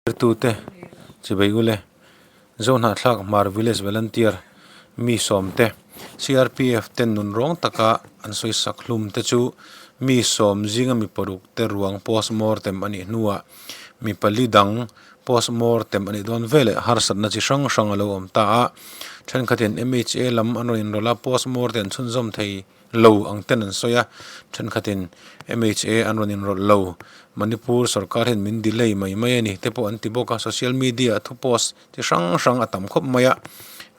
Tute chibei ule Zohnahthlak Hmar Village Volunteer mi sawmte CRPF ten nun rawng taka an sawi sak hlum te chu mi sawm zinga mi paruk te ruang postmortem a nih hnuah mi pali dang postmortem a nih dawn veleh harsatna chi hrang hrang a lo awm ta a, thenkhatin MHA lam an rawn inrawlh a postmortem chhunzawm thei lo ang ten an sawi a, thenkhatin MHA an rawn inrawlh lo, Manipur sorkar hian min delay mai mai a ni te pawh an ti bawk a, social media ah thu post chi hrang hrang a tam khawp mai a,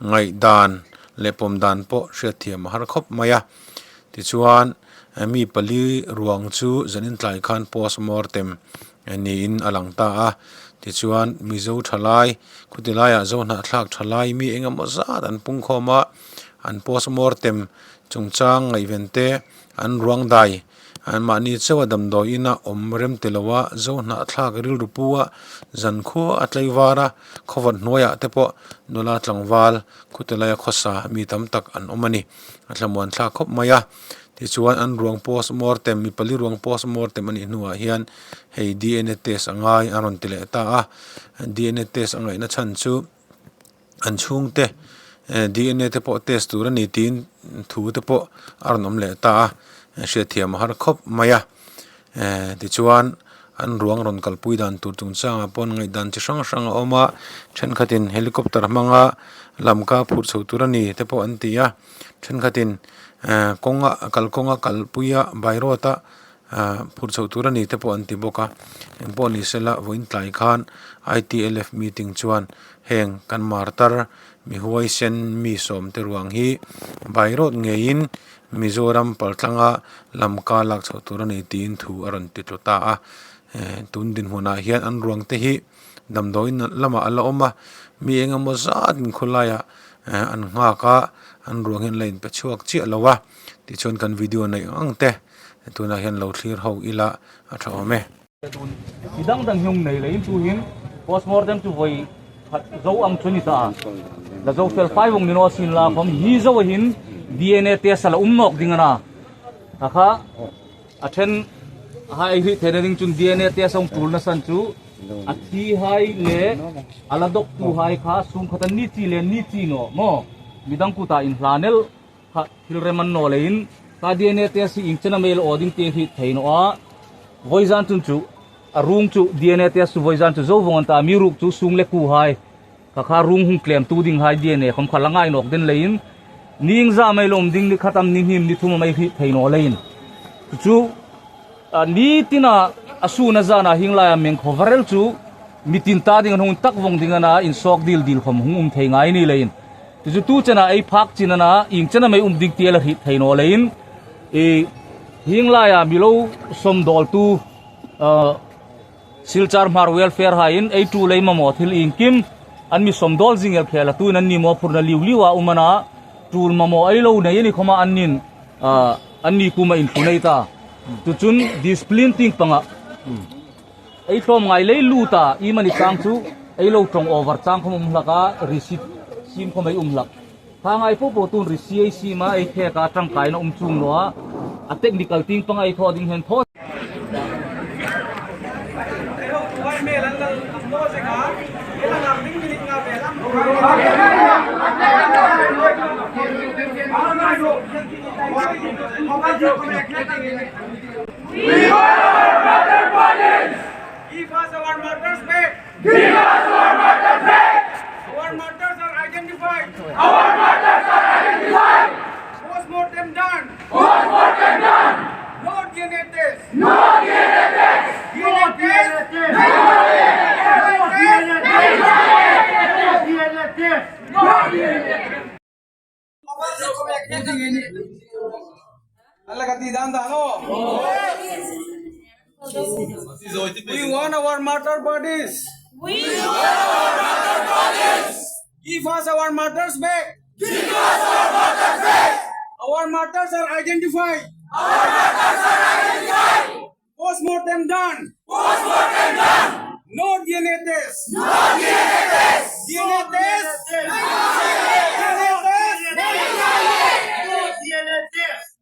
ngaihdan leh pawm dan pawh hriatthiam a har khawp mai a, tichuan mi pali ruang chu zanin tlai khan post mortem niin a lang ta a, tichuan Mizo thalai khuti laiah Zohnahthlak thalai mi engemaw zat an pungkhawm a, an post mortem Chungchang ngaihven te an ruang dai. An mahni chauha damdawi ina awm rem ti loa zo hnahthlak rilru pu a, zan khua a tlei var a, khawvat hnuaiah te pawh nula tlangval khute laia khawsa mi tam tak an awm a ni. A thlamuan thlak khawp mai a. Tichuan an ruang post mortem, mi pali ruang post mortem a nih hnuah hian hei dna test a ngai a rawn ti leh ta a. Dna test a ngaihna chhan chu. an chhungte eh dna te pawh test tur a ni tiin thu te pawh a rawn awm leh ta a hriatthiam a har khawp mai a eh tichuan an ruang rawn kalpui dan tur chungchangah pawh ngaihdan chi hrang hrang a awm a thenkhatin helicopter hmanga lamka phurh chho tur a ni te pawh an ti a thenkhatin eh kawnga kalkawnga kalpuia by road a. Ahh phurh chhoh tur a ni te pawh an ti bawk a engpawh ni sela vawiin tlai khan I_T_L_F meeting chuan heng kan martar mi huaisen mi sawm te ruang hi by road ngeiin Mizoram paltlanga lamka lak chhoh tur a ni tiin thu a rawn ti tlu ta a eh tun dinhmunah hian an ruang te hi damdawiin lamah a la awm a mi engemaw zat in khawlaiah eh an nghak a an ruang hi an la inpe chhuak chiah lo a tichuan kan video neih ang ang te. Tunah hian lo thlir ho ila a tha awm e. Mi dang dang hnung nei leh in chu hin postmortem chu vawi khat zo ang chu ni ta a. La zo fel fai vung ni no sin la khawm hi zo hin DNA test a la um nawk ding ana. Ta kha a then hai hi thene ding chun DNA test ong tul na san chu a thi hai le ala dok tu hai kha sung khatan ni chi le ni chi no mo midang kuta in hlanel Kha thil rem an naw leiin ka dna test hi ing chena mail aw ding te hi thei nawh a, vawi zan chun chu a rung chu dna test chu vawi zan chu zo vawng an ta mi ruk chu sung le ku hai kha kha rung hung tlem tu ding hai dna khawm kha la ngai nawk den leiin ning za mai lawm ding ni khatam ni hnim ni thum a mai hi thei nawh leiin chu chu ni tina a sun a zan a hing lai a meng khaw varel chu mitin ta ding an hung tak vawng ding ana in sawk dil dil khawm hung um thei ngai ni leiin. Tichu tu chena ei phak chin ana ing chena mei um ding tial a hrih thei naw leiin i hing laia milo sawm dawl tu Silchar Hmar Welfare ha in ei tu lei mamawh thil ing kim an mi sawm dawl zingel khel a tuin an ni maw phurna liu liu a um ana tul mamawh ei lo nei ani khawma an nin an ni kuma in thu nei ta tuchun discipline ting panga ei tlawm ngai lei lut a i mani chang chu ei lo tawng over chang khawm um hlak a receipt sim khawm ei um hlak kha ngai pawh pawh tun ri CAC ma ei phek a tangkai na um chung lo a a technical ting panga ei thaw ding hian thaw We want our mother bodies! Give us our martyrs back! Give us our martyrs back! Our martyrs are identified! Our martyrs are identified! Post-mortem done! Post-mortem done! No DNA test! No DNA test! DNA test! No DNA test! DNA test! No DNA test! We want our martyr bodies! We want our martyr bodies! Give us our martyrs back! Give us our martyrs back! Our martyrs are identified! Our martyrs are identified! Post-mortem done! Post-mortem done! No DNA test! No DNA test! DNA test! DNA test! No DNA test!